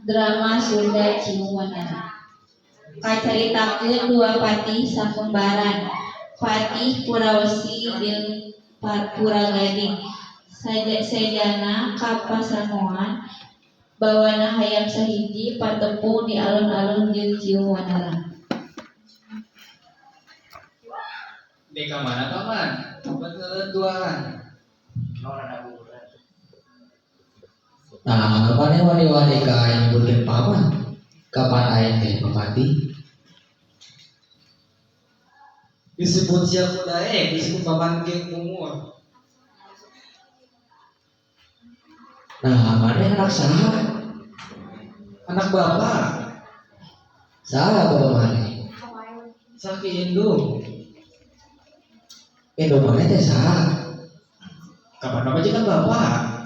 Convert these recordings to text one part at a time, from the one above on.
Drama Sunda Ciung Wanara. Kacaritakeun dua patih sakembaran, Patih Purawesi jeung Puragading. Sejana ka pasamuan bawana hayam sahiji patepung di alun-alun jeung Ciung Wanara. Dek ka mana paman? Obat ngeuleut duaan. Nah, maneh wani-wani ka aing nyebutkeun paman? Kapan aing teh bapati? Disebut sia ku daek, disebut paman ge umur. Nah, maneh anak saha? Anak bapak. Saha bapak maneh? Saki indung. Indung maneh teh saha? Kapan pamajikan bapak?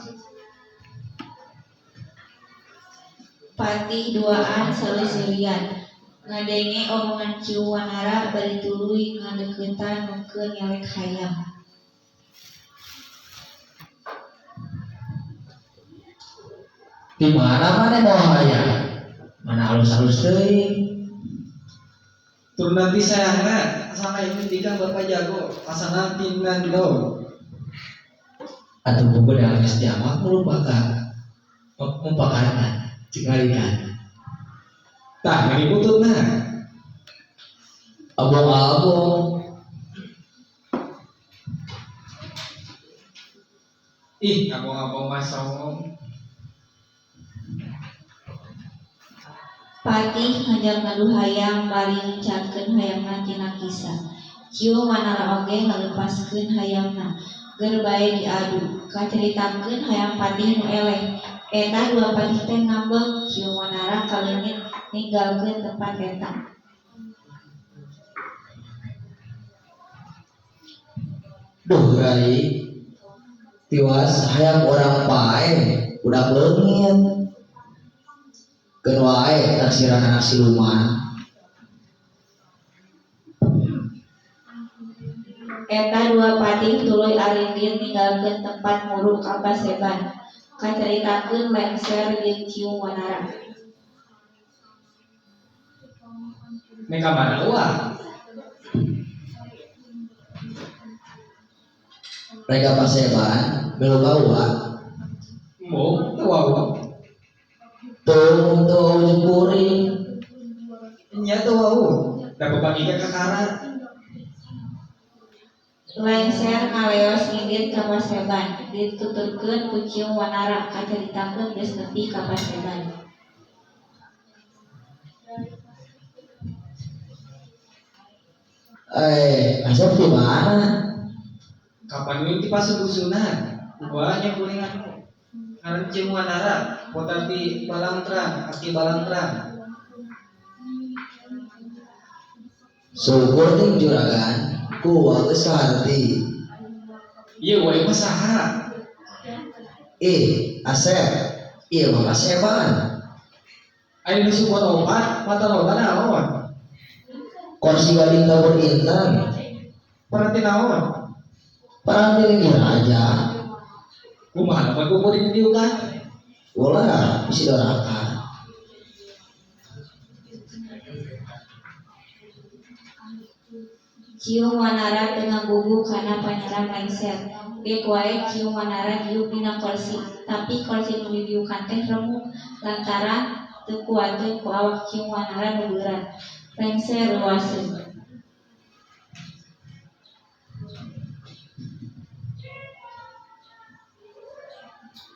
Patih duaan saleuserian. Ngadenge omongan Ciung Wanara bari tuluy ngadeuketan nu keur nyelek hayam. Di mana maneh mawa hayam? Mana alus-alus teuing? Turunan ti sayangna, asana ieu pendidikan bapak jago, asana tina dog. Atuh buku geus jamak melupakan mumpakatna cik ngalian. Tah, meni bututna. Abong-abong. Ih, abong-abong mah songong. Patih ngajak ngadu hayam bari ngecatkeun hayamna tina kisa. Ciung Wanara oge ngaleupaskeun hayamna, ger bae diadu. Kacaritakeun hayam patih nu eleh. Eta dua patih teh ngambek, Ciung Wanara kaleungit ninggalkeun tempat eta. Duh rai, tiwas hayam urang paeh budak leungit. Keun wae taksiran anak siluman. Eta dua patih tuluy arindit ninggalkeun tempat muru ka paseban. Kacaritakeun Lengser jeung Ciung Wanara. Nek ka mana uah? Rek ka paseban milu ka uwa. Embung teu wawuh. Teu teu wawuh jeung kuring. Nya teu wawuh, da papanggih ge kakara. Lengser ngaleos ngindit ka paseban, dituturkeun ku Ciung Wanara kacaritakeun geus nepi ka paseban. Asep di mana? Kapan ini di pasudusunan? Wah, nya kuring anu. Ngaran Ciung Wanara, kota di Balangtrang, aki Balangtrang. Syukur ting juragan, ku geus kaharti. Ieu wae mah saha? Ih, Asep, ieu mah paseban. Aya nu support opat, mata loba naon? Kursi gading kabur intan. Paranti naon? Paranti lagi raja. Kumaha lamun kukuring diukan? Ulah, bisi doraka. Ciung Wanara teu ngagugu kana panyeran Lengser. Geuk wae Ciung Wanara diuk dina korsi, tapi korsi nu didiukan teh remuk lantaran teu kuateun ku awak Ciung Wanara nu beurat. Lengser reuaseun.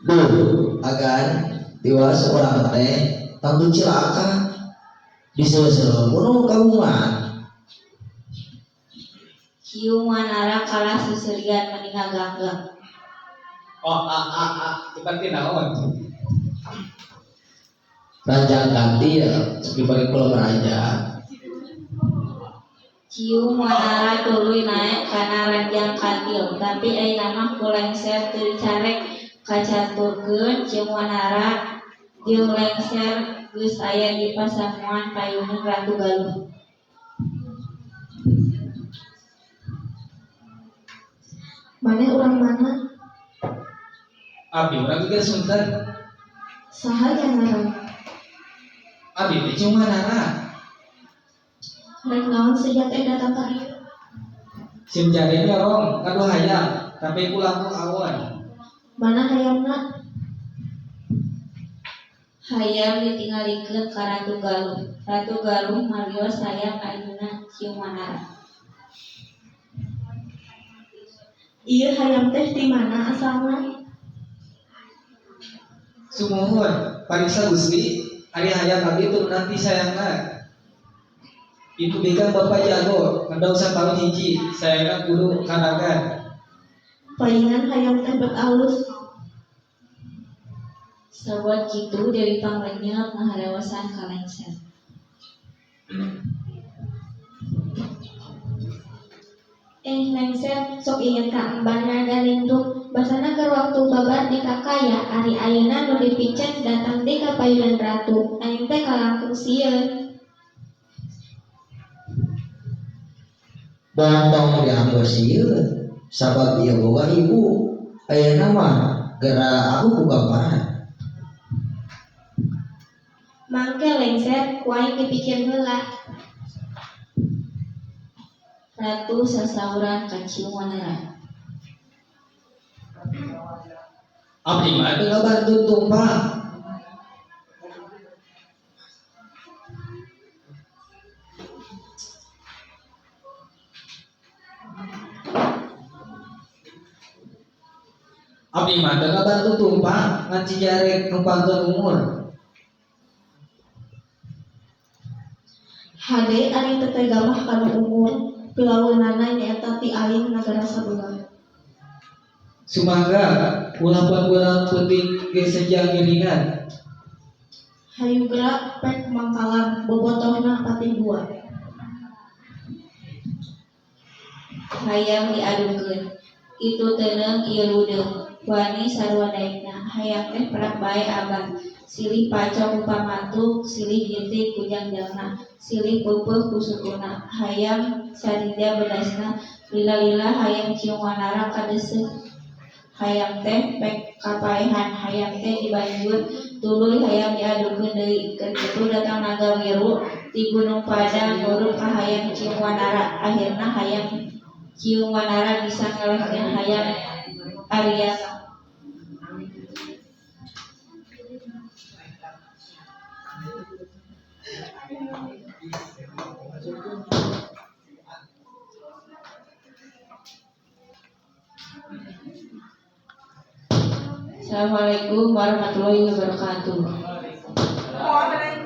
Duh, agan tiwas urang teh tangtu cilaka. Diseuseuh bunuh kagungan. Ciung Wanara kalah seuseurian meni ngaganggang. Oh, a a a, seperti naon? Ranjang ganti ya, dibagi pulau raja. Ciung Wanara tuluy naek kana ranjang katil, tapi ayeuna mah ku Lengser teu dicarek. Kacaturkeun Ciung Wanara jeung Lengser geus aya di pasamuan payuneun Ratu Galuh. Maneh urang mana? Abdi urang Geger Sunter. Saha nya ngaran? Abi teh Ciung Wanara. Rek naon seja teh datang ka dieu? Sim jare nyorong ngadu hayam, tapi ku langkung awon. Mana hayamna? Hayam ditingalikeun ka Ratu Galuh. Ratu Galuh marios hayam ayuna Ciung Wanara. Ieu hayam teh ti mana asalna? Sumuhun, pariksa Gusti, ari hayam abdi turunan ti sayangna. Ditubikan Bapak Jago, ngendong sataun hiji, sayangna kudu kanagan. Paingan hayam teh bet alus. Sabot kitu Dewi Pangrenyep ngaharewosan ka Lengser. Eh Lengser, sok inget ka emban Nagalindung, basana keur waktu babar di Kakaya, ari ayeuna nu dipicen datang deui ka payunan ratu, aing teh kalangkung sieun. Montong dianggo sieun sabab ieu boga ibu. Ayeuna mah geura aku ku gambaran. Mangke Lengser, ku aing dipikir heula. Ratu sasauran ka Ciung Wanara. Abdi mah teu ngabantu tumpang. Abdi mah teu ngabantu tumpang ngan cijarek numpangkeun umur. Hade ari teu tega mah kana umur, pilaweunana nyaeta ti aing nagara sabelah. Sumangga ulah beurang peuting ge seja ngiringan. Hayu geura pek mangkalan, bobotohna patih dua. Hayam diadukeun, itu teuneung ieu ludeung, wani sarua daekna. Hayam teh perak bae abah, silih pacok ku pamatuk, silih gitig ku jangjangna, silih peupeuh ku sukuna. Hayam sarija bedasna, lila-lila hayam Ciung Wanara kadeuseuh. Hayam teh pek kapaehan, hayam teh dibanjur, tuluy hayam diadukeun deui. Keur kitu datang naga wiru ti Gunung Padang ngurup ka hayam Ciung Wanara. Akhirna hayam Ciung Wanara bisa ngelehkeun hayam Arya. Assalamualaikum warahmatullahi wabarakatuh. Waalaikumsalam.